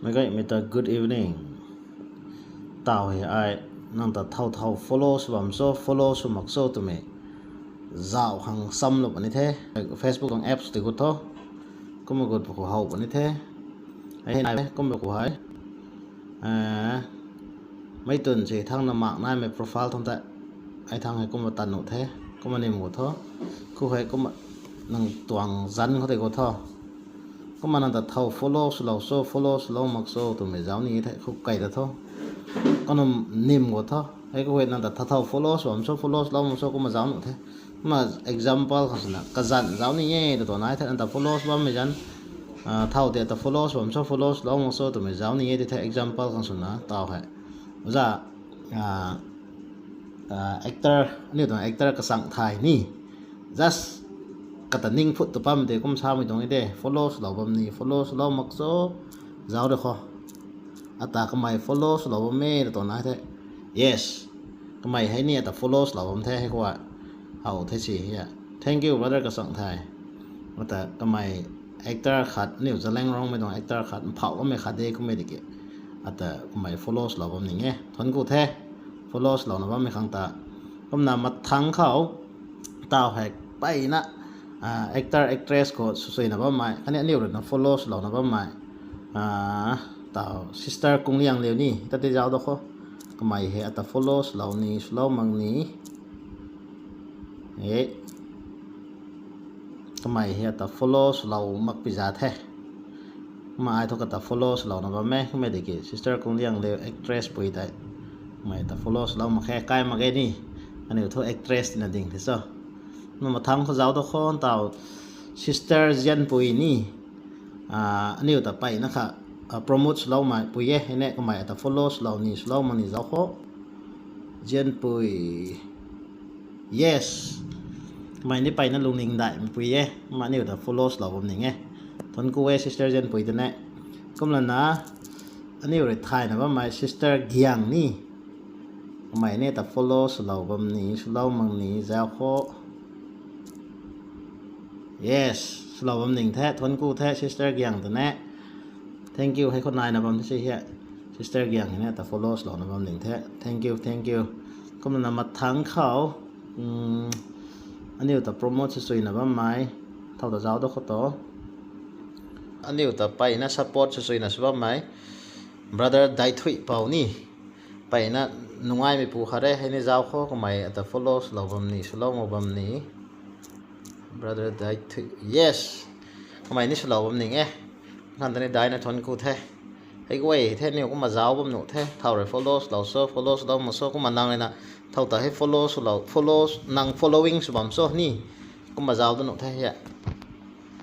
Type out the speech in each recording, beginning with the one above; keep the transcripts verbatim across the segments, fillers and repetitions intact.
Meic gaymei ta good evening. Taw hei ai nang ta thow thow follow sw bam cho, follow sw mak cho twmei zauh khang samlou puni the. Facebook tuang apps tei gut tho. Kumna gut pa khou how puni the. Hei nai kumna khou hei mei twn si thangna mak naimei profile thang tei ai thang hei kumna tan nuh the. Kumna nim gut tho. Khou hei kumna nang tuang zanc khou tei gut tho. Kumna nang ta thow follow swlou cho, follow swlou mak cho twmei zauc ni the, khou kai ta tho. Kumna nim gut tho. Hei khou hei nang ta thow thow follow sw bam cho, follow swlou mak cho kumna zauc nuh the. Kumna example khang swna kazanc zauc ni e ta tuang nai the, nang ta follow sw bammei zanc thow tei ta follow sw bam cho, follow swlou mak cho twmei zauc ni e ti the, example khang swna taw hei. Za actor, aniu tuang actor kachang thay ni. Just kata ning phut tu pam tei kum samei tuang e de, follow swlou bam ni, follow swlou mak cho, zauc de kho. Ata kamei follow swlou bam e ta tuang nai the. Yes. Kamei hei ni ata follow swlou bam the hei khou. How the si hei. Thank you brother kachang thay. Ata kamei actor khat, aniu Zeliangrongmei tuang actor khat, mphauh bammei khat de kummei tiki. Ata kamei follow swlou bam ning e. Thuanc ku the. Follow swlouna bammei khang ta. Kumna mathangc khou taw hei peyna actor actress khou swsuina bammei khatni aniu ruina follow swlouna bammei taw sister Kungliangliu ni ta tei zauc da kho. Kamei hei ata follow swlou ni, swlou mak ni. E, kamei hei ata follow swlou mak pi za the. Kumna ai thu kata follow swlouna bam e kummei tiki sister Kungliangliu actress pui tei. Kamei ta follow swlou mak khe, kai mak ge ni. Aniu thu actress tina ding the cho. Kumna mathangc khou zauc da kho taw sister Zianpui ni. Aniu ta peyna kha promote swloumei pui e, hei ne kamei ata follow swlou ni, swlou mak ni zauc kho. Zianpui. Yes. Kamei ni peyna lungning daihmei pui e. Kumna aniu ta follow swlou bam ning e. Thuanc ku e sister Zianpui ta ne. Kumlana aniu rui thayna bammei sister Giang ni. Kamei ni ta follow swlou bam ni, swlou mak ni zauc kho. Yes, swlou bam ning the, thuanc ku the sister Giang ta ne. Thank you, hei khou naina bam the si hei. Sister Giang hei ne ta follow swlouna bam ning the. Thank you, thank you. Kumna mathangc khou aniu ta promote swsuina bammei thow ta zauc da kho to. Aniu ta peyna support swsuina sw bammei brother Daithuihpou ni. Peyna nungaimeipu khat e, hei ni zauc kho, kamei ata follow swlou bam ni, swlou mak bam ni. Brother Daithui, yes. Kamei ni swlou bam ning e. Khan ta ni daina thuanc ku the. Hei guay the, aniu kumna zauc bam nuh the. Thow rui follow swlou cho, follow swlou mak cho, kumna nang ruina thow ta hei follow swlou, follow, nang following sw bam cho ni. Kumna zauc da nuh the hei.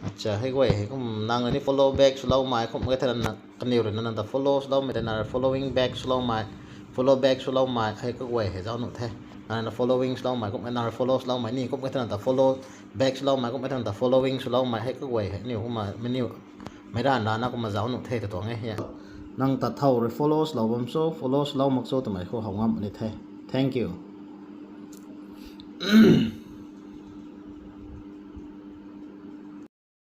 Acha, hei guay hei kum nang rui ni follow back swloumei kum ke thena kaniw ruina nang ta follow swloumei tei nang rui following back swloumei, follow back swloumei hei kaguay hei zauc nuh the. Nang ruina following swloumei kum ke nang rui follow swloumei ni kum ke thena ta follow back swloumei kum ke thena ta following swloumei hei kaguay hei aniu kumna meic ranv rana kumna zauc nuh the ta tuang e hei. Nang ta thow rui follow swlou bam cho, follow swlou mak cho twmei khou how ngam ni the. Thank you.